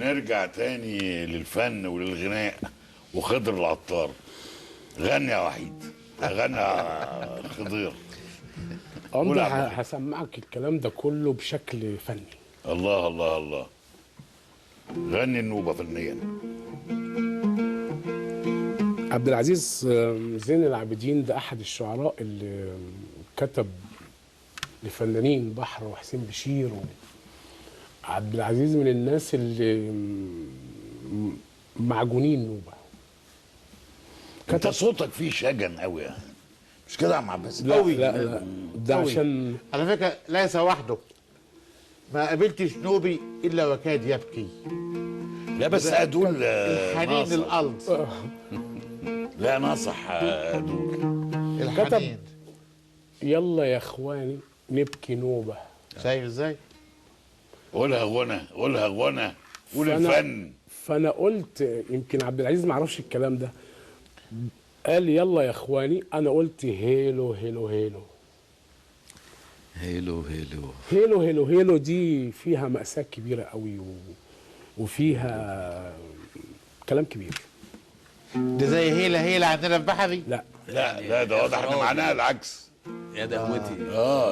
نرجع تاني للفن وللغناء وخضر العطار. غني يا وحيد، غني يا خضير. عمده هسمعك الكلام ده كله بشكل فني. الله الله الله. غني النوبة فنيا. عبد العزيز زين العابدين ده أحد الشعراء اللي كتب لفنانين بحر وحسين بشير. عبد العزيز من الناس اللي معجونين نوبة. انت صوتك فيه شجن قوي يعني، مش كده يا عم عباس؟ لا قوي. لا لا ده عشان على فكرة ليس وحده، ما قابلتش نوبي إلا وكاد يبكي. لا بس أدول الحنين للأرض. لا ناصح أدول الحنين. يلا يا اخواني نبكي نوبة. شايف ازاي؟ قولها غنى، قولها غنى، قول الفن. فأنا قلت يمكن عبد العزيز ما عرفش الكلام ده، قال يلا يا اخواني، انا قلت هيلو هيلو هيلو هيلو هيلو هيلو هيلو هيلو. دي فيها مأساة كبيرة قوي وفيها كلام كبير. ده زي هيلا هيلا عندنا في بحري؟ لا لا لا، ده واضح ان معناها العكس. يا دهوتي.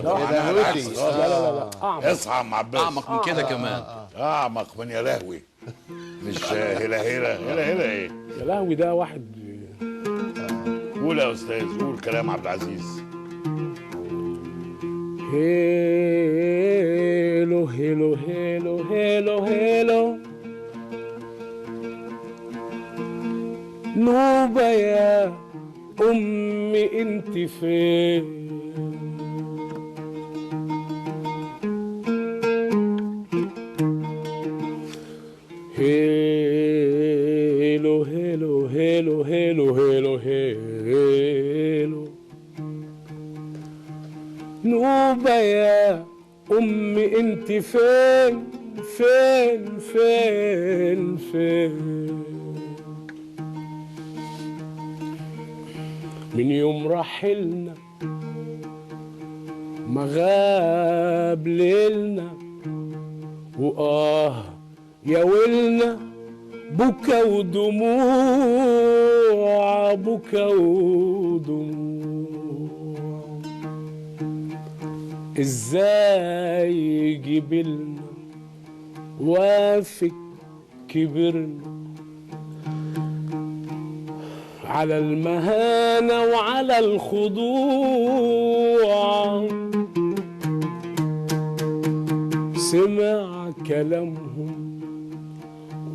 ده معناها العكس. لا لا لا لا، اصحى يا عم عباس، اعمق من كده كمان. اعمق من يا لهوي، مش هيلا هيلا هيلا هيلا. ايه يا لهوي؟ ده واحد. قول يا استاذ، قول كلام عبد العزيز. هيلو هيلو هيلو هيلو هيلو نوبة يا أمي أنت فين؟ هيلو هيلو هيلو هيلو هيلو هيلو نوبة يا أمي أنت فين فين فين فين؟ من يوم رحلنا ما غاب ليلنا، وآه يا ويلنا بكا ودموع، بكا ودموع. ازاي جبلنا وافك كبرنا على المهانة وعلى الخضوع، سمع كلامهم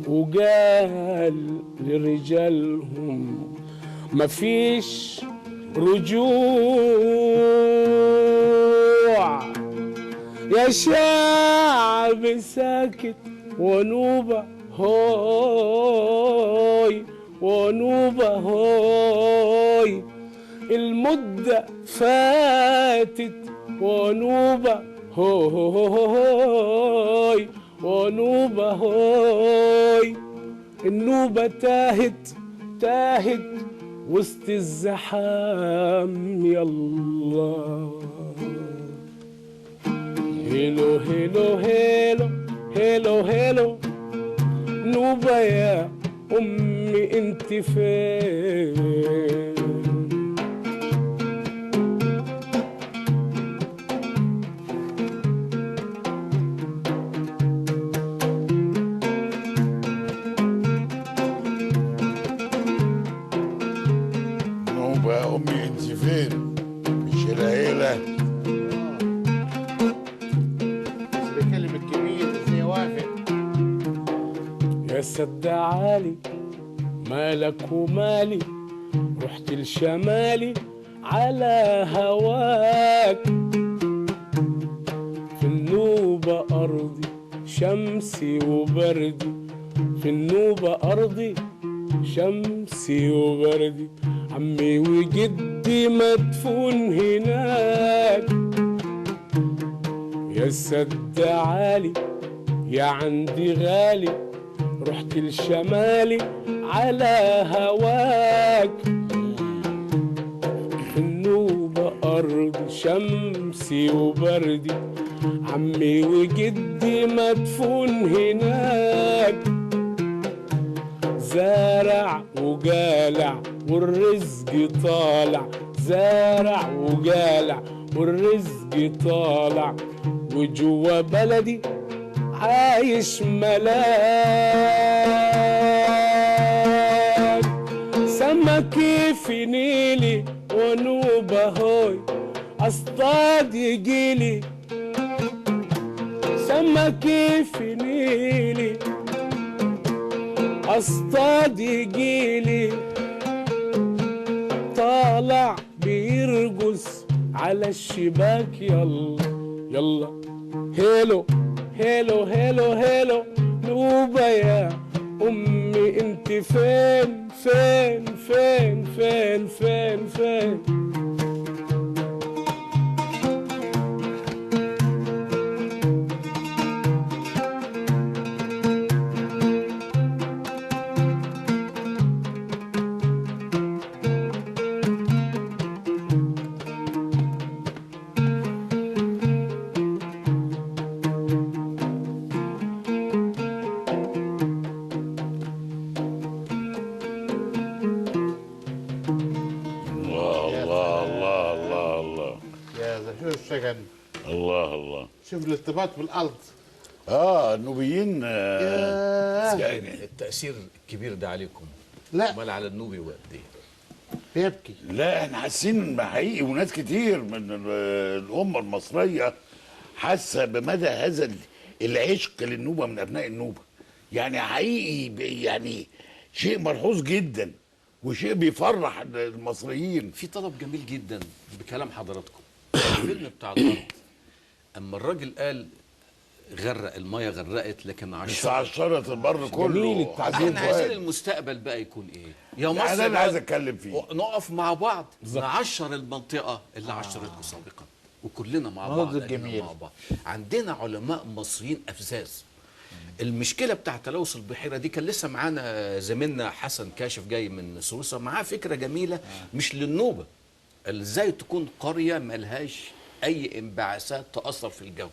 وقال لرجالهم مفيش رجوع. يا شعب ساكت ونوبة هوي، ونوبة هوي، المدة فاتت ونوبة هوي، ونوبة هوي، النوبة تاهت تاهت وسط الزحام. يلا هيلو هيلو هيلو هيلو هيلو نوبة يا أمي أنت فين؟ نوبة يا أمي أنت فين؟ مش هيلا هيلا. بس بيكلم الكبير ازاي وافق؟ يا سد عالي مالك ومالي، رحت لشمالي على هواك، في النوبة أرضي شمسي وبردي، في النوبة أرضي شمسي وبردي، عمي وجدي مدفون هناك. يا سد عالي يا عندي غالي، رحت لشمالي على هواك، في النوبة أرض شمسي وبردي، عمي وجدي مدفون هناك. زارع وجالع والرزق طالع، زارع وجالع والرزق طالع، وجوا بلدي عايش ملاك. سمكي في نيلي ونوبة هوي اصطاد يجيلي، سمكي في نيلي اصطاد يجيلي، طالع بيرقص على الشباك. يلا يلا هيلو هيلو هيلو هيلو نوبة يا أمي أنت فين فين فين فين فين فين. الله الله. شوف الارتباط بالارض. النوبيين يعني التأثير الكبير ده عليكم. لا امال على النوبي وقد ايه؟ بيبكي. لا احنا حاسين حقيقي، وناس كتير من الامة المصرية حاسه بمدى هذا العشق للنوبه من ابناء النوبة. يعني حقيقي يعني شيء ملحوظ جدا وشيء بيفرح المصريين. في طلب جميل جدا بكلام حضراتكم. الفيلم بتاع الارض اما الراجل قال غرق المية، غرقت لكن عشرت البر كله. احنا عايزين المستقبل بقى يكون ايه يا مصر؟ ده اللي عايز اتكلم فيه. نقف مع بعض نعشر المنطقة اللي عشرتكم سابقا، وكلنا مع بعض الجميل. مع بعض عندنا علماء مصريين افزاز. المشكلة بتاع تلوث البحيرة دي كان لسه معانا زميلنا حسن كاشف جاي من سويسرا، معاه فكرة جميلة مش للنوبه، ازاي تكون قرية ملهاش اي انبعاثات تاثر في الجو.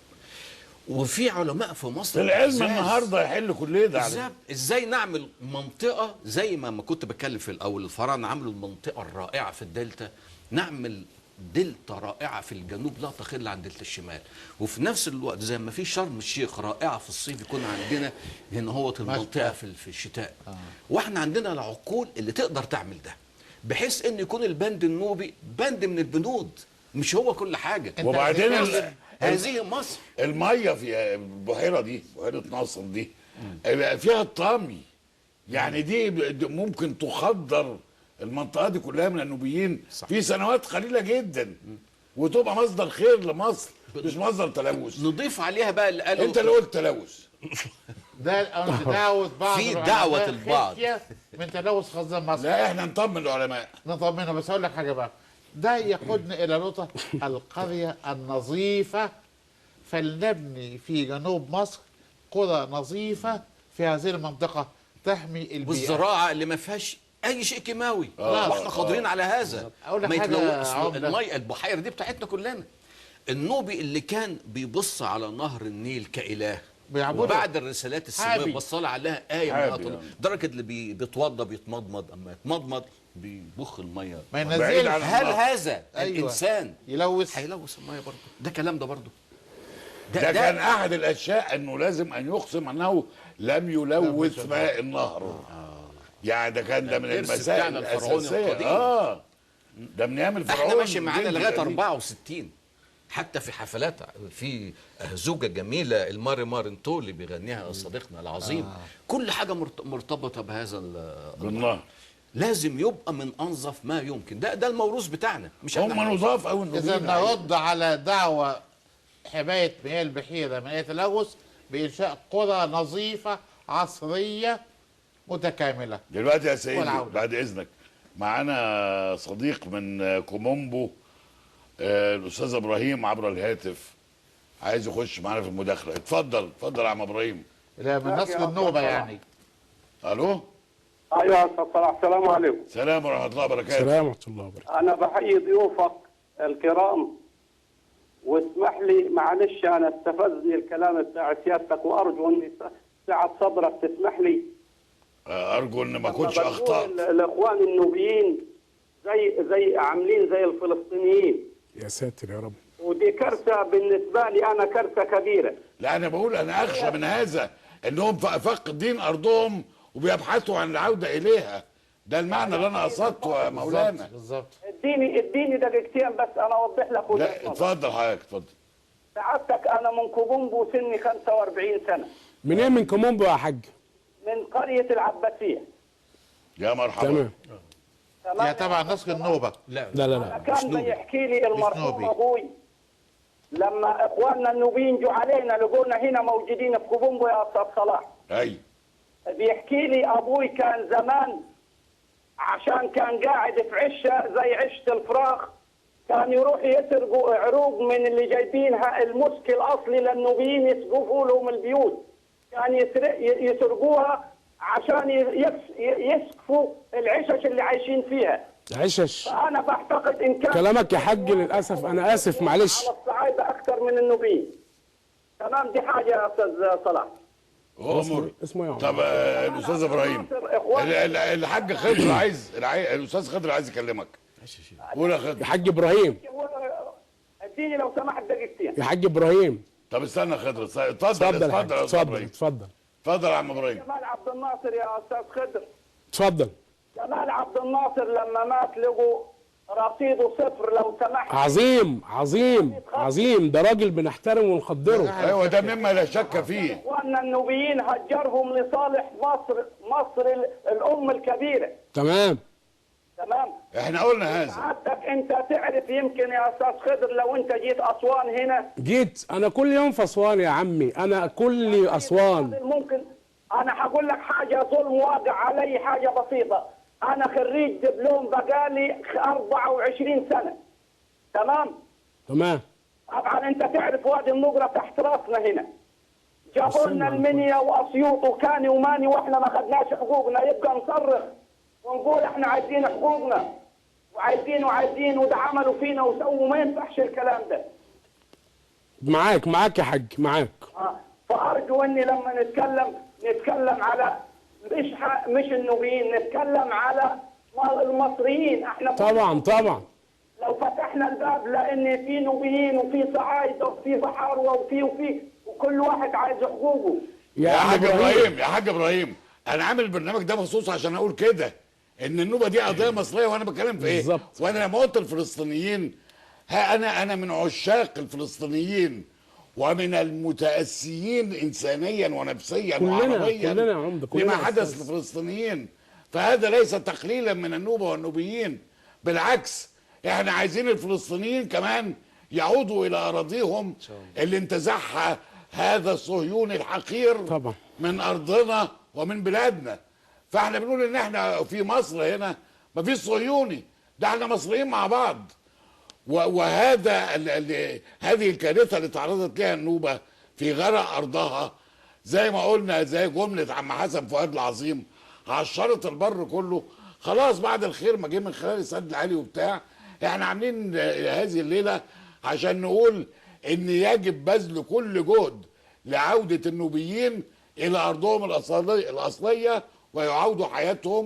وفي علماء في مصر العلم النهارده يحل كل ده. ازاي نعمل منطقة زي ما كنت بتكلم في الاول، الفراعنة عملوا المنطقة الرائعة في الدلتا، نعمل دلتا رائعة في الجنوب لا تقل عن دلتا الشمال، وفي نفس الوقت زي ما في شرم الشيخ رائعة في الصيف يكون عندنا هنا هو المنطقة في الشتاء. واحنا عندنا العقول اللي تقدر تعمل ده، بحيث ان يكون البند النوبي بند من البنود، مش هو كل حاجة. وبعدين هذه مصر المية في البحيرة دي، بحيرة ناصر دي فيها الطامي، يعني دي ممكن تخدر المنطقة دي كلها من النوبيين في سنوات قليله جدا، وتبقى مصدر خير لمصر مش مصدر تلوث. نضيف عليها بقى اللي قالوا انت اللي قلت تلوث ده دعوة بعض في دعوة البعض من تلوث خزان مصر. لا احنا نطمن العلماء، نطمنهم. بس اقول لك حاجة بقى، ده يقودنا الى نقطة القرية النظيفة. فلنبني في جنوب مصر قرى نظيفة في هذه المنطقة تحمي البيئة والزراعة اللي ما فيهاش اي شيء كيماوي. واحنا قادرين على هذا. ما يتلوث المية، البحيرة دي بتاعتنا كلنا. النوبي اللي كان بيبص على نهر النيل كإله، وبعد الرسالات السماوية بص عليها آية من آيات الله، لدرجة اللي بيتوضى بيتمضمض، أما يتمضمض بيبخ المية. ما ينزلش. هل هذا الإنسان يلوث؟ هيلوث المية برضه. ده كلام ده برضه. ده كان أحد الأشياء أنه لازم أن يقسم أنه لم يلوث ماء النهر. يعني ده كان ده من المسائل الأساسية. ده من أيام الفرعون. احنا ماشي معانا لغاية 64. حتى في حفلات في زوجة جميلة الماري مارنتو اللي بيغنيها صديقنا العظيم. كل حاجة مرتبطة بهذا بالنهر. لازم يبقى من أنظف ما يمكن. ده الموروث بتاعنا، مش هم نظاف أو النوبيين. إذا نرد على دعوة حماية مياه البحيرة من أي تلوث بإنشاء قرى نظيفة عصرية متكاملة. دلوقتي يا سيدي بعد إذنك معانا صديق من كومومبو، الاستاذ ابراهيم عبر الهاتف، عايز يخش معانا في المداخلة. اتفضل اتفضل يا عم ابراهيم. لا من نصر النوبة يعني. الو. ايوه يا استاذ صلاح، السلام عليكم. السلام ورحمة الله وبركاته. السلام ورحمة الله وبركاته. انا بحيي ضيوفك الكرام، واسمح لي معلش انا استفزني الكلام بتاع سيادتك، وارجو ان سعة صدرك تسمح لي. ارجو ان ما اكونش اخطات. الاخوان النوبيين زي عاملين زي الفلسطينيين. يا ساتر يا رب. ودي كارثة بالنسبة لي انا، كارثة كبيرة. لا انا بقول انا اخشى من هذا انهم فاقدين ارضهم وبيبحثوا عن العودة اليها. ده المعنى اللي انا قصدته يا مولانا. بالظبط. اديني دقيقتين بس انا اوضح لك. لا اتفضل حضرتك، اتفضل. سعادتك انا من كوم امبو، سني 45 سنة. منين من كوم امبو يا حاج؟ من قرية العباسية. يا مرحبا. تمام. يا طبعا نسك النوبة. لا لا لا لا. كان بيحكي لي المرحوم ابوي لما اخواننا النوبيين جو علينا لقونا هنا موجودين في كوم امبو يا استاذ صلاح. اي. بيحكي لي ابوي كان زمان عشان كان قاعد في عشه زي عشه الفراخ، كان يروح يسرقوا عروق من اللي جايبينها المسك الاصلي للنوبيين يسقفوا لهم البيوت، كان يسرقوها عشان يسقفوا العشش اللي عايشين فيها. عشش. فانا بعتقد ان كان كلامك يا حاج للاسف انا اسف معلش على الصعايده اكثر من النوبيين. تمام، دي حاجة يا استاذ صلاح. عمر اسمه يا عمر. طب الاستاذ ابراهيم، الحاج خضر عايز، الاستاذ خضر عايز يكلمك. قول يا خضر. يا حاج ابراهيم اديني لو سمحت دقيقتين. يا حاج ابراهيم. طب استنى خضر، اتفضل اتفضل اتفضل اتفضل اتفضل يا عم ابراهيم. جمال عبد الناصر يا استاذ خضر. اتفضل. جمال عبد الناصر لما مات لقوا رصيده صفر لو سمحت. عظيم عظيم عظيم، ده راجل بنحترمه ونقدره. ايوه ده مما لا شك فيه. اخواننا النوبيين هجرهم لصالح مصر، مصر الام الكبيرة. تمام تمام، احنا قلنا هذا. سعادتك انت تعرف يمكن يا استاذ خضر لو انت جيت اسوان هنا. جيت انا كل يوم في اسوان يا عمي، انا كل اسوان. ممكن انا هقول لك حاجة، ظلم واقع علي حاجة بسيطة. انا خريج دبلوم بقالي 24 سنة. تمام؟ تمام. طبعا انت تعرف وادي النقره تحت راسنا هنا. جابوا لنا المنيا واسيوط وكاني وماني واحنا ما خدناش حقوقنا، يبقى نصرخ ونقول احنا عايزين حقوقنا وعايزين وعايزين، وده عملوا فينا وسووا، ما ينفعش الكلام ده. معاك معاك يا حاج، معاك. فارجو اني لما نتكلم على مش النوبيين، نتكلم على المصريين احنا. طبعا طبعا. لو فتحنا الباب لان في نوبيين وفي صعايده وفي بحاروه وفي وكل واحد عايز حقوقه. يا حاج ابراهيم، يا حاج ابراهيم، انا عامل البرنامج ده مخصوص عشان اقول كده ان النوبة دي قضية مصرية، وانا بتكلم في ايه؟ بالظبط. وانا لما قلت الفلسطينيين، ها انا من عشاق الفلسطينيين ومن المتأسيين إنسانيا ونفسيا وعربيا لما حدث للفلسطينيين، فهذا ليس تقليلا من النوبة والنوبيين، بالعكس احنا عايزين الفلسطينيين كمان يعودوا إلى أراضيهم اللي انتزعها هذا الصهيوني الحقير طبعا من أرضنا ومن بلادنا. فاحنا بنقول إن احنا في مصر هنا مفيش صهيوني، ده احنا مصريين مع بعض. وهذا هذه الكارثة اللي تعرضت لها النوبة في غرق ارضها، زي ما قلنا، زي جملة عم حسن فؤاد العظيم، عشرت البر كله. خلاص بعد الخير ما جه من خلال السد العالي وبتاع، احنا عاملين هذه الليلة عشان نقول ان يجب بذل كل جهد لعودة النوبيين الى ارضهم الاصلية ويعودوا حياتهم.